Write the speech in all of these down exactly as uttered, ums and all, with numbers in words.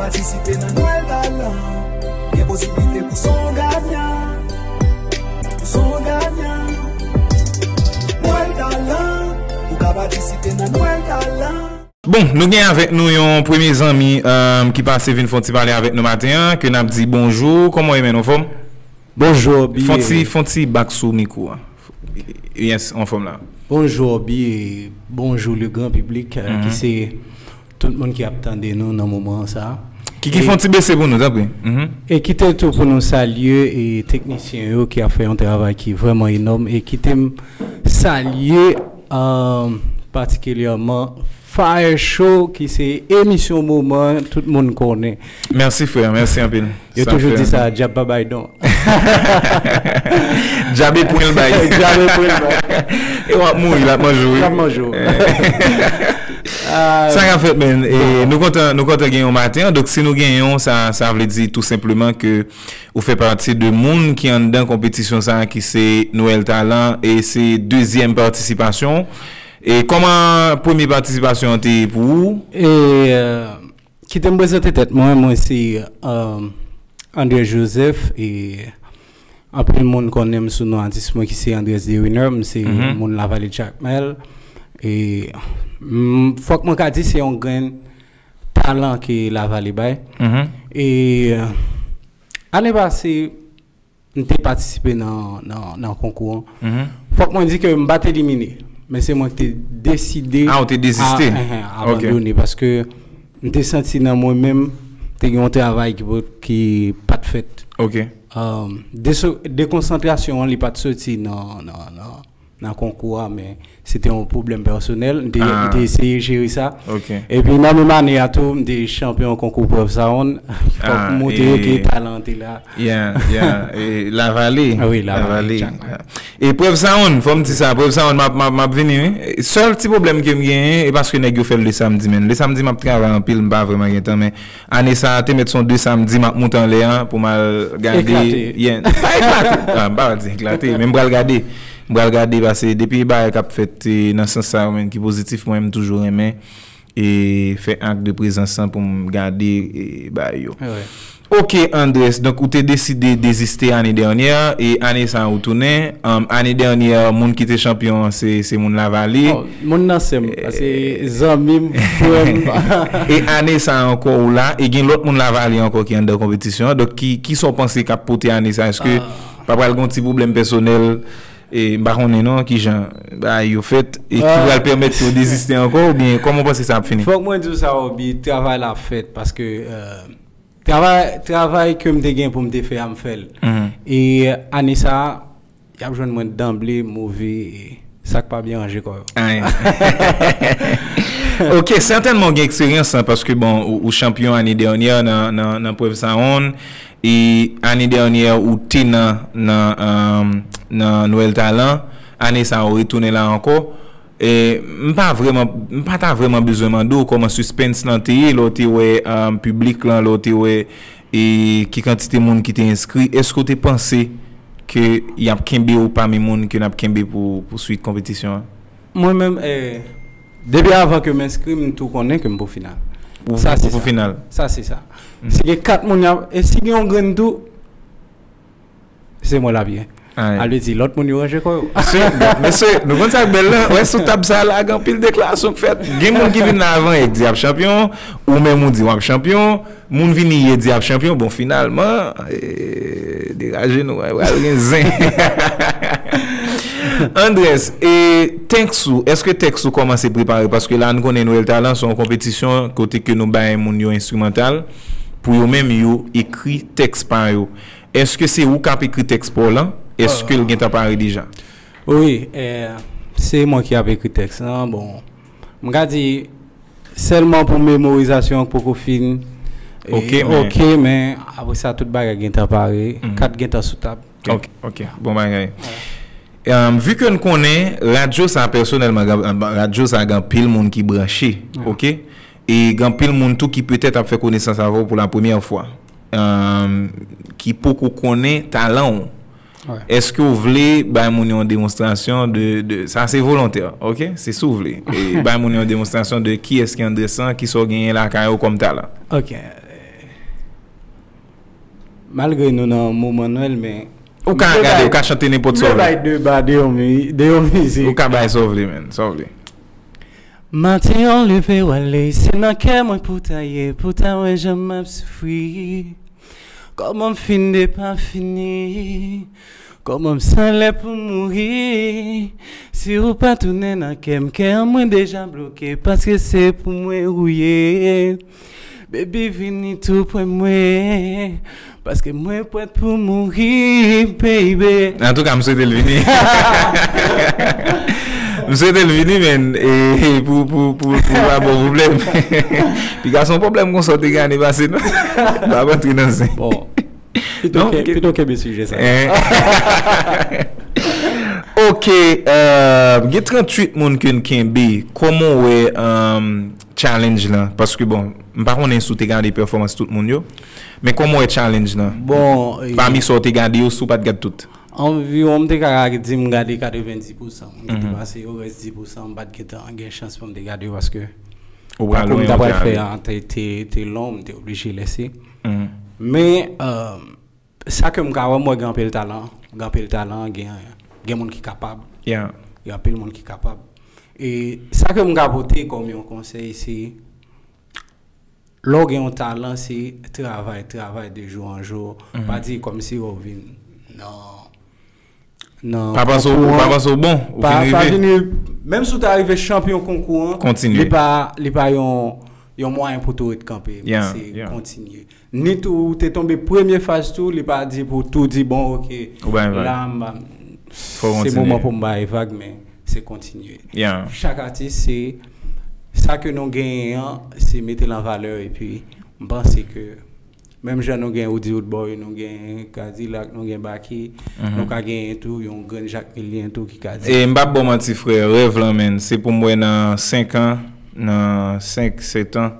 Patisipe nan Nwèl Talan. Gen posiblite pou son ganyan. Pou son ganyan. Nwèl Talan. Ou ka patisipe nan Nwèl Talan. Bon, nou gen avèk nou yon premye zanmi um, ki pase vin fè yon ti pale avèk nou maten an, ke n ap di bonjou. Kòman w ye, men, anfòm? Bonjou, Obi. Fè yon ti, fè yon ti bak sou mikwo a. Yes, anfòm la. Bonjou, Obi, e bonjou le grand public, euh, ki se tout moun ki ap tande nou nan moman sa. Ki, ki fè yon ti bese pou nou, tanpri. Mhm. E kite tou pou nou salye e teknisyen yo ki ap fè yon travay ki vrèman enòm e kite m salye euh, patikilyèman Fire Show ki se emisyon moman tout moun konnen. Mèsi frè, mèsi anpil. Yo toujou di sa, dyab pa bay don. Dyab e pwen l bay. Dyab e pwen l bay. E w ap mouri, l ap manje w, wi. L ap manje w. Sa k ap fèt, men. E nou kontan, nou kontan gen yon maten an. Donk, si nou gen yon, sa, sa vle di tou senpleman ke ou fè pati de moun ki anndan konpetisyon sa a ki se Nwèl Talan e se dezyèm patisipasyon. E kòman premye patisipasyon an te ye pou ou? E, euh, Kite m prezante tèt mwen, mwen se um, André Joseph e anpil moun konnen m sou non atis mwen ki se Andrés de Winner, m se moun Lavale Jakmèl e m, fòk mwen ka di se yon grenn talan ke Lavale bay. E ane pase, m te patisipe nan, nan, nan konkou an. Fòk mwen di ke m pa t elimine, men se mwen ki te deside a, ou te deziste? A, enhen, abandone, paske m te santi nan mwen menm, te gen yon travay ki, ki pa t fèt. Ok. Um, deso- dekonsantrasyon an, li pa t soti nan, nan, nan, nan konkou a, men se te yon pwoblèm pèsonèl. M te, m te eseye jere sa. Ok. Epi nan menm ane a tou, m te chanpyon konkou Prèv Sound. Fòk m montre yo ke talan an te la. Yeah, yeah. E Lavale. Ah wi, Lavale, Lavale. Django. E Prèv Sound, fò m di sa, Prèv Sound, m ap, m ap, m ap vini, wi. Sèl ti pwoblèm ke m genyen, e paske nèg yo fè l le samdi, men. Le samdi, m ap travay anpil, m pa vrèman gen tan, men ane sa a, te mèt se yon de samdi, m ap moute anlè an pou m al gade. Eklate. Yeah. Pa eklate. Ah, m pa di eklate, men m pral gade. M pral gade, paske depi bagay k ap fèt, e, nan sans sa yo, men, ki pozitif, mwen, m toujou renmen e fè ak de prezans lan pou m gade e, bagay yo. Wi. Ok, Andrés, donk ou te deside deziste ane dènyè, e ane sa a ou tounen. Um, ane dènyè, moun ki te chanpyon an, se, se moun Lavale. Oh, moun nan se m, se zanmi m, frè m. E ane sa a ankò ou la, e gen lòt moun Lavale ankò ki anndan konpetisyon an. Donk, ki, ki sa w panse k ap pote ane sa a? Èske pa pral gen yon ti pwoblèm pèsonèl? E m pa konnen non kijan bagay yo fèt e ki pral pèmèt yo deziste ankò, oubyen kòman w panse sa ap fini? Fòk mwen di w sa, Obi, travay la ap fèt paske euh, travay, travay ke m te gen pou m te fè a, m fè l. E ane sa a, y ap jwenn mwen danble move, sa k pa byen ranje kò yo. Ayen. Ok, sètènman w gen eksperyans lan, paske bon, ou, ou chanpyon ane dènyè nan, nan, nan Prèv Sound, e ane dènyè ou te nan, nan, um, nan Nwèl Talan, ane sa a ou retounen la ankò. E, m pa vrèman, m pa ta vrèman bezwen mande w kòman sispens lan te ye lè w te wè, um, piblik lan, lè w te wè e ki kantite moun ki te enskri, èske w te panse ke y ap kenbe w pami moun ke n ap kenbe pou, pou swit konpetisyon an? Mwen menm, eh, depi avan ke m enskri, m tou konnen ke m pou final. Ou, sa ou se pou sa. Final. Sa se sa. Si gen kat moun y ap, e si gen yon grenn tou, se mwen l ap ye. Ayen. Sa vle di lòt moun yo ranje kò yo. Mesye, mesye, nou konn sa k bèl lan? Wè sou tab sa la, gen anpil deklarasyon k fèt. Gen moun ki vin la avan yè k di y ap chanpyon, ou menm ou di w ap chanpyon, moun vini yè di y ap chanpyon, bon finalman, e, deraje nou, wè, pral gen zen. Andrés, e tèks ou, èske tèks ou kòmanse prepare? Paske la nou konnen Nwèl Talan se yon konpetisyon kote ke nou bay moun yo enstrimantal pou yo menm yo ekri tèks pa yo. Èske se ou k ap ekri tèks pa w lan? Èske l gentan pare deja? Wi, eh, se mwen ki ap ekri tèks lan. Bon, m ka di sèlman pou memorizasyon an k poko fin. E, ok, men, ok, men apre sa, tout bagay gentan pare. Kat gentan sou tab. Ok, ok, bon bagay. Em, vi ke n konnen radyo sa pèsonèlman, radyo sa gen anpil moun ki branche, ok? E gen anpil moun tou ki petèt ap fè konesans avè w pou la premyè fwa, em, ki poko konnen talan w. Èske w vle bay moun yo yon demonstrasyon de, de, sa se volontè, ok? Se si w vle. E bay moun yo yon demonstrasyon de kiyès ki Andrés lan, kisa w genyen lakay ou kòm talan. Ok. Eh, Malgre nou nan moman Nwèl, men Ou ka gade, ou ka chante nenpòt sa w vle. Bay de ba de yon mi- de yon mizik. Ou ka bay sa w vle, man, sa w vle. Maten an leve w ale, se nan kè mwen pou ta ye, pou ta wè jan m ap soufri. Kòman m fin depafini, kòman m san lè pou mouri. Si ou pa tounen nan kè m, kè an mwen deja bloke, paske se pou mwen ou ye. Baby, vini tou pre mwen, paske mwen prèt pou mouri, baby. Antouka, m swete l vini. M swete l vini, men, e, e, pou, pou, pou, pou pa bon pwoblèm. Piga se yon pwoblèm konsa w te gen ane pase, non? Pa rantre nan zen. Bon. Pito ke, pito kenbe sijè sa. Ok, euh, gen tranntuit moun ke n kenbe. Kòman w wè, euh, challenge lan? Paske, bon, m pa konnen si w te gade pèfòmans tout moun yo. Men kòman w wè challenge lan? Bon, pami sa w te gade yo, si w pa t gade tout. Anviwon, m te ka di m gade katrevenndis pousan moun ki te pase yo, rès dis pousan, m pa t gentan gen chans pou m te gade yo paske pakou m ta pral fè an te, te, te long, m te oblije lese. Men, euh, sa ke m ka wè, m wè gen anpil talan, gen anpil talan, gen, gen moun ki kapab. Gen anpil moun ki kapab. E sa ke m ka pote kòm yon konsèy, se lè w gen yon talan, se travay, travay de jou an jou. Pa di kòmsi w vin nan, nan konkou an. Pa panse w bon, ou fin rive. Menm si w ta rive chanpyon konkou an, kontinye. Li pa, li pa yon, yon mwayen pou tou ret kanpe. Se kontinye. Ni tou, ou te tonbe premye faz tou, li pa di pou tou di, bon, ok, la, m, se moman pou m bay vag, men se kontinye. Chak atis, se sa ke nou genyen an, se mete l an valè, epi m panse ke menm jan nou gen Roody Roodboy, nou gen Kadilak, nou gen Baky, nou ka genyen tou yon grenn Jacmel tou ki ka di. E m p ap ba w manti, frè, rèv lan, menn, se pou m wè nan senk an, nan senk, sèt an,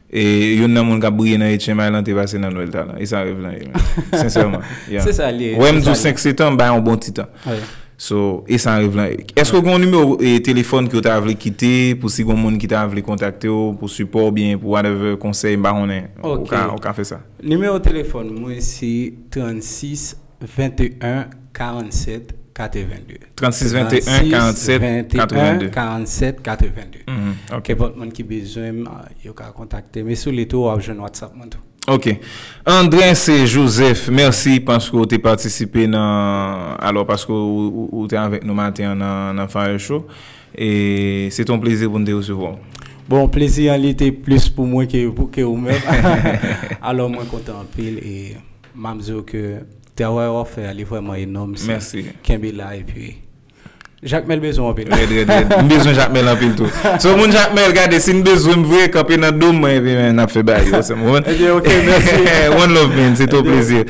e youn nan moun k ap briye nan H M I lan te pase nan Nwèl Talan. E sa rèv lan ye, menn. Sensèman. Se sa l ye. Wè m di w senk, sèt an, m bay yon bon ti tan. So, e sa rèv lan ye. Èske w gen yon nimewo, e, telefòn ke w ta vle kite pou si gen moun ki ta vle kontakte w pou sipò oubyen pou whatever, konsèy, m pa konnen. Ou ka, ou ka fè sa. Nimewo telefòn mwen se trannsis venteyen karannsèt katrevenndez. Trannsis venteyen karannsèt katrevenndez. Karannsèt katrevenndez. Kenpòt moun ki bezwen m, yo ka kontakte m. E sou li tou, w ap jwenn WhatsApp mwen tou. Ok. Andrens Joseph, mèsi paske w te patisipe nan, alò, paske w, w, w te avèk nou maten an nan, nan Fire Show. E se te yon plezi pou n te resevwa w. Bon, plezi an li te plis pou mwen ke, pou, ke ou menm. Alò, mwen kontan anpil e m ap di w ke travay w ap fè a, li vrèman enòm. Mèsi. Kenbe la epi Jacmel bezwen w anpil. Rèd, rèd, rèd. M bezwen Jacmel anpil tou. So, moun Jacmel, gade, si n bezwen m vre, kanpe nan do m, mwen, epi, men, n ap fè bagay yo ansanm. Ebyen, ok, mèsi. One love, man. Se te yon plezi.